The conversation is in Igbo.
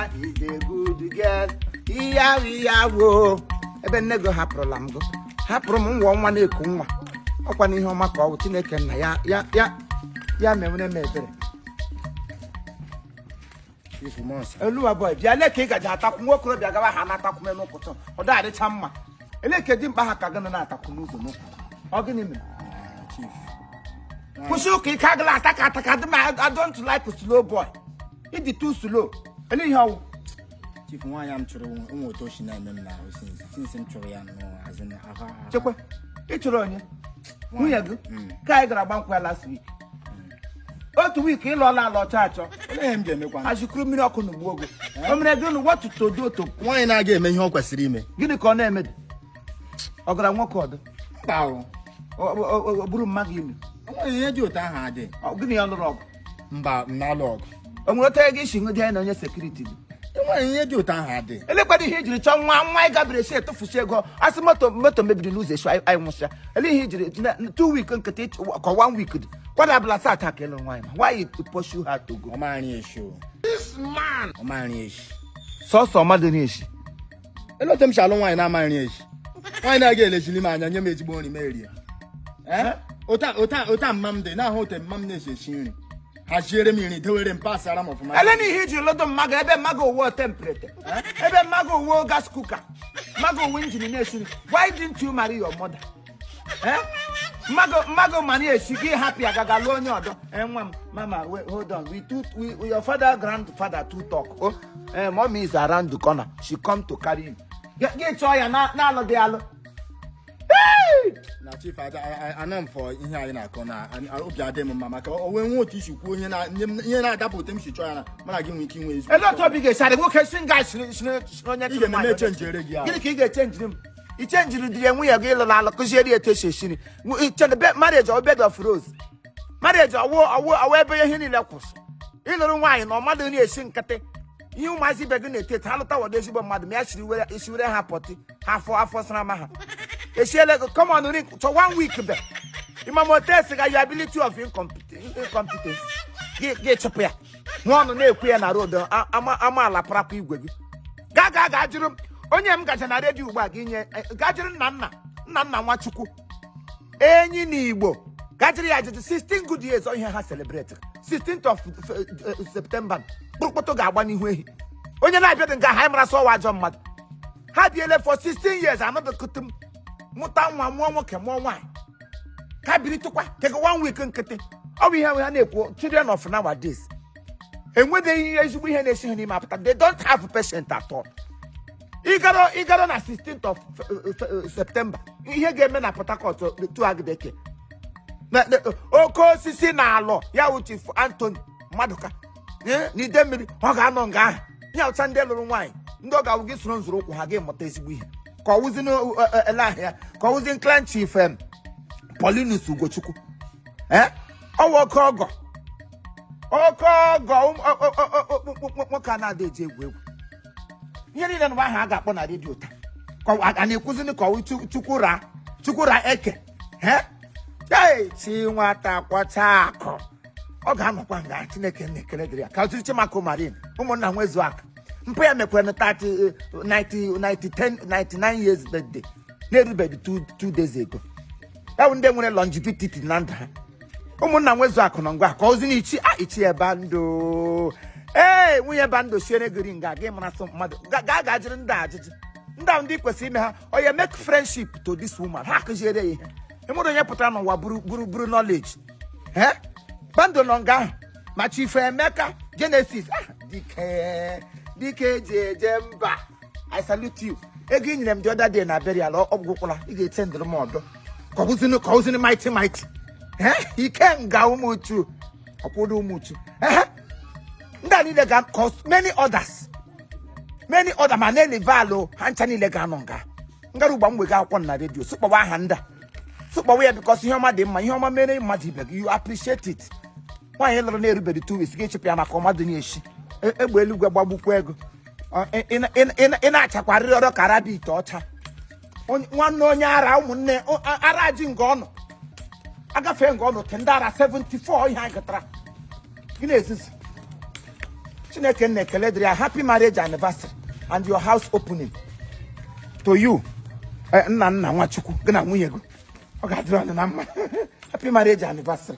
mother is a good girl. Iyawo iyawo. Ebe nne gị hapụrụla m gị, hapụrụ m nwa nwa na-eku nwa. Ọkwa n'ihe ọma ka ọ bụ. Chineke nna ya ya ya ya mewere m ebere. Oluwa boy, bịa lee ka ị gaji atakwu nwa okorobịa gawa ha na-atakwume n'ụkwụtụ. Ọ da adịcha mma. Ele ka dị mkpa ha ka gị nọ na-atakwu n'ụzọ n'ụkwụtụ. Ọ gịnị mere? Chief. Kwụsị ụka ike agala ataka ataka dị ma. I don't like slow boy. Ịdị too slow. Ele ihe ọwụ? Chief, nwaanyị a m chụrụ, ụmụ otu oshi na-eme m n'ahụ since m chụrụ ya nnọọ, azụ ahụ ahụ. Chekwa, ị chụrụ onye nwunye gị? Ka anyị gara gba nkwụ ya last week, otu week ị lụọla ala ọchọ achọ. Olee ihe m ga-emekwa? Azụkuru mmiri ọkụ n'ugbu ogo o mere gị what to do to Nwaanyị na-aga eme ihe ọ kwesịrị ime. Gịnị ka ọ na-eme dị? Ọ gara nwoke ọdụ? Mba o. O buru mmadụ ime? O nweghị ihe dị otu ahụ adị. Ọ gịnị ya lụrụ ọgụ? Mba, m na-alụ ọgụ. O nwere otu ego isi nwede ya na onye security gị? Enweghị ihe dị otu ahụ adị. Elekwana ihe ijiri chọọ nwa nwa anyị gabere esi etufusi ego, asị moto mebiri n'ụzọ esu anyị nwụsịa. Ele ihe ijiri 2 week nkịtị ka one week dị kwada abụla saa ata ka ịlụrụ nwaanyị ma why you pursue her to go? Ọ maghị eshi o. Ọ maghị eshi. Sọsọ mmadụ na-esi. Ele otu m si alụ nwaanyị na-amaghị eshi, nwaanyị na-aga elechili m anya, nye m ezigbo nri m erie? Eh? Ụta mma m dị na-ahụ ote mma m na-esi esi nri, haziere m nri, dewere m, pasara m ọfụma. Ele na ihe ijiri lụdụ mmadụ ebe mmadụ owo temperature, ebe mmadụ owo gas cooker, mmadụ owo engine na-esi nri. Why didn't you marry your mother? Eh? Mmadụ mara esi gị hapụ ya gaga lụọ onye ọdọ. Eh, nwa m, mama, wait, hold on. We too we, your father grandfather too talk. Oh, eh, mommy is around the corner, she come to carry you. Gị chọọ ya na na-alụ dị alụ. Hey! Na chief, ana m fọ ihe anyị na-akọ na obi adị m mma maka o wee nwee otu isi kwuo ihe na ihe na-adapụ otu m si chọọ ya na mana gị nwee ike inwe ezigbo. Ele otu obi ga-esi adị nwoke si nga siri siri siri onye Ị chụrụ ga-eme nwaanyị. echenjere gị ahụ. Gịnị ka ị ga-echenjiri m? Ichenjiri di ya nwunye gị ịlụrụ alụ, kụziere ya etu esi esi nri. Marriage ọ bed of rose? Marriage ọwụ ọwụ ọwụ ebe ihe niile kwụsị? Ịlụrụ nwaanyị na ọmadụ na-esi nkịtị, ihe ụmụazị ibe gị na-eto eto alụta wọdo ezigbo mmadụ ma ya siri were esiwere ha pọtị ha afọ afọ sara ma ha esiele gị common nri chọ one week be imamote ga your ability of incompetence gị gị chụpụ ya nwa ọnụ na-ekwu ya na road ama amaala parakwa igwe gị gaa gaa gaa jụrụ m onye m gaja na redio ugbu a gị nye gaa jụrụ nna nna Nwachukwu enyi na Igbo, gaa jụrụ ya ajụjụ. 16 good years ọ ihe ha celebrate 16th of September. Kpụrụkpụtụ ga-agba n'ihu ehi onye na-abịa dị nga ha mara sọ ọwa ajọ mmadụ. Ha biele for 16 years anọdụkụtụ m mụta nwa, mụọ nwoke, mụọ nwaanyị, ka biri tụkwa keke one week nkịtị. Ọ bụ ihe ha na-ekwu. Children of nowadays enwebeghị ihe ezigbo ihe na-esi ha n'ime apụta. They don't have patient at all. Ịgaro na 16th of September, ihe ga-eme na Port Harcourt tuagideke oke osisi na alọ ya wụ Chief Anthony Maduka n'ide mmiri ọ ga-anọ nga ahụ ya ụcha. Ndị lụrụ nwaanyị, ndị ọ ga-awụ gị soro nzọrọ ụkwụ ha gị mụta ezigbo ihe ka ọ wụzi ele ahịa, ka ọ wụzi clan chief Paulinus Ugochukwu. Ọwụ oke ọgọ, oke ọgọ nwoke a na-ada eji egwu egwu. Ihe niile n'ụwa ahụ a ga-akpọ na redio taa ka a na-ekwuzini ka ọwụ Chukwura Chukwura eke. Ei, chi nwata kwọcha akụ ọ ga-anọkwa nga. Chineke na-ekele dịrị ya ka otu Chimako Marin ụmụnna nwezu aka mpụ ya mekwara na 30, 90, 90, 10, 99 years birthday na-erubeghị 2 days ago. Ya bụ ndị nwere longevity na ndụ ha. Ụmụnna nwezu akụ na ngwa ka ozi na ichi a ichi ebe ndụ. Ee, nwunye ba ndụ siere gịrị nga gị mara sọ mmadụ gaa gaa jụrụ ndị ajụjụ ndị ahụ ndị kwesịrị ime ha oye make friendship to this woman. Ha akụziere ya ihe enwere onye pụtara n'ụwa buru buru buru knowledge. Eh, bando nọ nga ahụ ma Chief Emeka Genesis, ah, dike dike eji eje mba, I salute you. Ego i nyere m the other day na burial ọ gwụkwụla. Ị ga-ete ndụrụ m ọdọ ka ọ bụzini mighty mighty. Eh, ike nga ụmụchu ọkwụrụ ụmụchu. Eh, ndị a niile ga cause many others, many other ma na valo ha ncha niile ga-anọ nga ngara ugba m wega akwụkwọ na redio sụkpọwa aha ndị a, sụkpọwa ya because ihe ọma dị mma. Ihe ọma mere mmadụ ibe gị, you appreciate it. Nwaanyị lụrụ na-erubeghị 2 weeks ga-echepụ ya maka ọmadụ na-eshi egbe eluigwe gbagbukwa ego. Ị na-achakwarịrị ọrọ ka rabbit ọcha. Nwanne onye ara ụmụnne ara ji nga ọnụ agafee nga ọnụ ke ndị ara 74 ihe anyị gụtara gị na-ezizi. Chineke nna, ekele dịrị ya. Happy marriage anniversary and your house opening to you. Nna nna Nwachukwu, gị na nwunye gị, ọ ga-adịrị ọnụ na mma. Happy marriage anniversary.